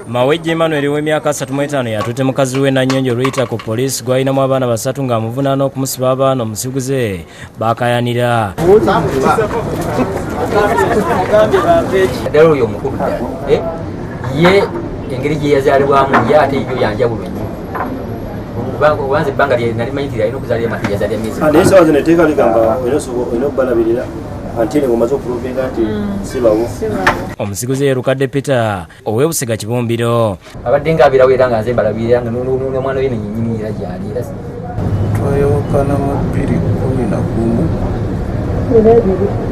Mawejje Emmanuel ow'emyaka 35 yatutte mukazi we Nannyonjo Rita ku poliisi gw'alinamu abaana 3 ng'amuvunaana okumusiba abaana omusiguze baakayanira. Ddala oyo omukulu ddala ye engeri gye yazaalibwamu ye ate yo yanjawulo nnyo. Kubanza ebbanga lye nali manyi nti alina okuzaalira mati yazaalira myezi. Naye essaawa zino etteeka ligamba olina okubalabirira until ng'omaze okuprovinga nti si bawo. Omusiguze ye Lukadde Peter ow'e Busega Kibumbiro. Abadde ng'abeerawo era nga nze mbalabirira nga n'omwana we nennyini era gy'ali era Twayawukana mu 2011,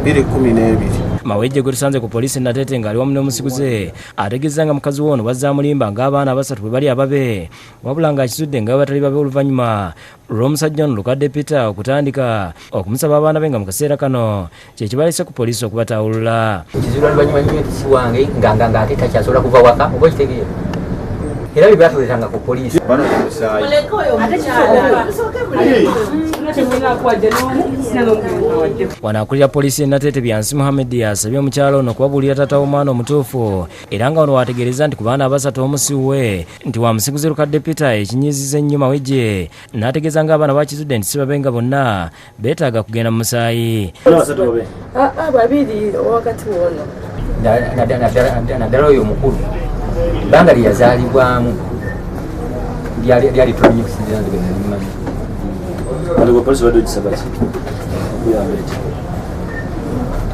2012. Mawejje gwe tusanze ku poliisi Nateete ng'ali wamu n'omusiguze ategeeza nga mukazi we ono bazaamulimba ng'abaana 3 bwe bali ababe, wabula ng'akizudde nga batali babe oluvannyuma lw'omusajja ono Lukadde Peter okutandika okumusaba abaana be nga mu kaseera kano kye kibalese ku poliisi okubatawulula. Ekizuula oluvannyuma nnyo nti si wange ng'ate takyasobola kuva waka oba okitegeera. Era bye baatuleetanga ku poliisi. Wano akulira poliisi e Nateete Byansi Muhammed asabye omukyala ono okubabuulira taata w'omwana omutuufu era nga wano waategeereza nti ku baana 3 omu si wuwe nti wa musiguze Lukadde Peter ekinyiiziza ennyo Mawejje n'ategeeza ng'abaana bakizudde nti si babe nga bonna beetaaga kugenda mu musaayi. Babiri wakati wono. Naddala oyo omukulu ebbanga lye yazaalibwamu lyali ttono nnyo okusinziira nze bwe nali mmanyi. Kati gwe poliisi obadde ogisaba ki? Okuyamba etya?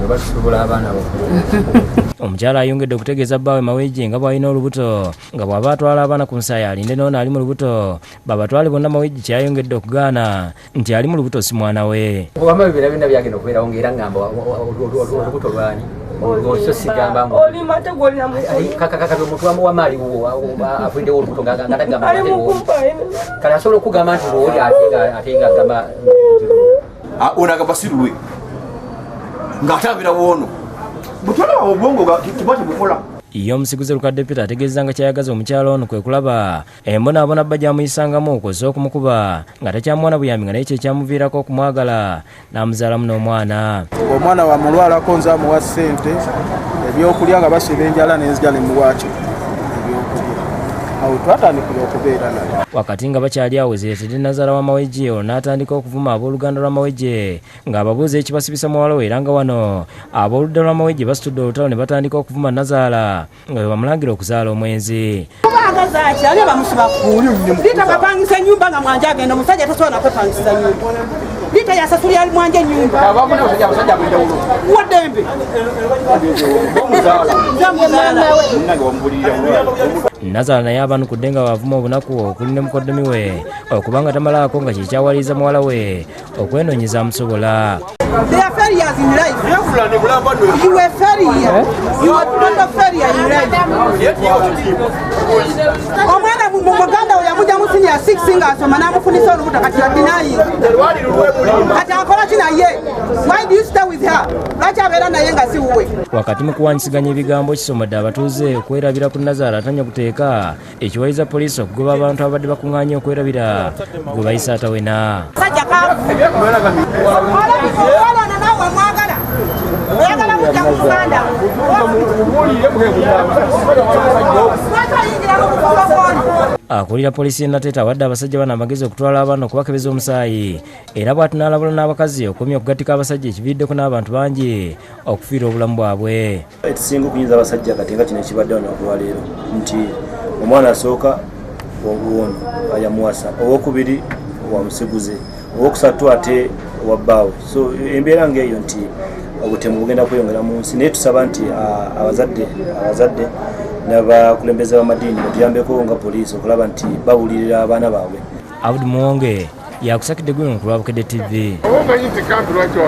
Oba tusobola abaana bo. Omukyala ayongedde okutegeeza bbaawe Mawejje nga bw'alina olubuto nga bw'aba atwala abaana ku musaayi alinde n'ono ali mu lubuto babatwale bonna. Mawejje kyayongedde okugaana nti ali mu lubuto si mwana we. Wamma byonna byonna byagenda okubeerawo ng'era ngamba olubuto lwani so sigamba mbu Olima ate gw'olina mukulu. Kati omuntu wamuwa aliwo afuliddewo olubuto nga tagamba Ali mukumpa. Kale asobola okugamba nti lwoli ate nga agamba Ono agamba si lulwe ng'ate abeerawo ono butwala obwongo kiba tebukola. Ye omusiguze Lukadde Peter ategeeza nga kyayagaza omukyala ono kwe kulaba embonaabona bba gy'amuyisangamu kw'ossa okumukuba nga takyamuwa na buyambi nga naye kye kyamuviirako okumwagala n'amuzaalamu n'omwana. Omwana wamulwalako nze amuwa ssente ebyokulya nga basiba enjala nenzija nemuwaaki ebyokulya awo twatandikira okubeera naye. Wakati nga bakyali awo zireetedde nazaala wa Mawejje ono n'atandika okuvuma abooluganda lwa Mawejje ng'ababuuza ekibasibisa muwala we era nga wano abooludda lwa Mawejje basitudde olutalo ne batandika okuvuma nazaala nga bwe bamulangira okuzaala omwenzi. Kubagaza ki ani bamusiba Rita bapangisa ennyumba nga Mwanje agenda omusajja tasobola nakwepangisa nyumba. Rita yasasulira Mwanje ennyumba waddembe. Nazaala naye abanukudde nga bavuma obunaku okuli ne mukoddomi we okubanga tamalaako nga kyekyawaliriza muwala we okwenoonyeza amusobola. They are failures in life. You were failure. You were total failure in life. Omwana mu muganda we yamujja mu senior 6 ng'asoma n'amufunisa olubuto kati yadinayi. Kati akola ki naye? Why do you stay with her? Lwaki abeera naye nga si wuwe? Wakati mu kuwanyisiganya ebigambo kisomodde abatuuze okwerabira ku nazaala atanya kuteeka ekiwaliza poliisi okugoba abantu abadde bakuŋŋaanye okwerabira gwe bayise atawena. Sajja kaavu. Olabika omuwala ono naawe wamwagala. Oyagala kujja ku muganda. Lwaki oyingira mu bufumbo bw'ono? Akulira poliisi y'e Nateete awadde abasajja bano amagezi okutwala abaana okubakebeza omusaayi era bw'ati n'alabula n'abakazi okumya okugattika abasajja ekiviiriddeko n'abantu bangi okufiirwa obulamu bwabwe. Ekisinga okunyiza abasajja kati nga kino ekibadde wano olwaleero nti omwana asooka wono yamuwasa, owokubiri wamusiguze, owokusatu ate wa bbaawe. So embeera ng'eyo nti obutemu bugenda kweyongera mu nsi, naye tusaba nti abazadde n'abakulembeze b'amadiini batuyambeko nga poliisi okulaba nti babuulirira abaana baabwe. Abdu Muwonge yakusakidde gwino ku lwa Bukedde TV. Omanyi nti kampi lwaki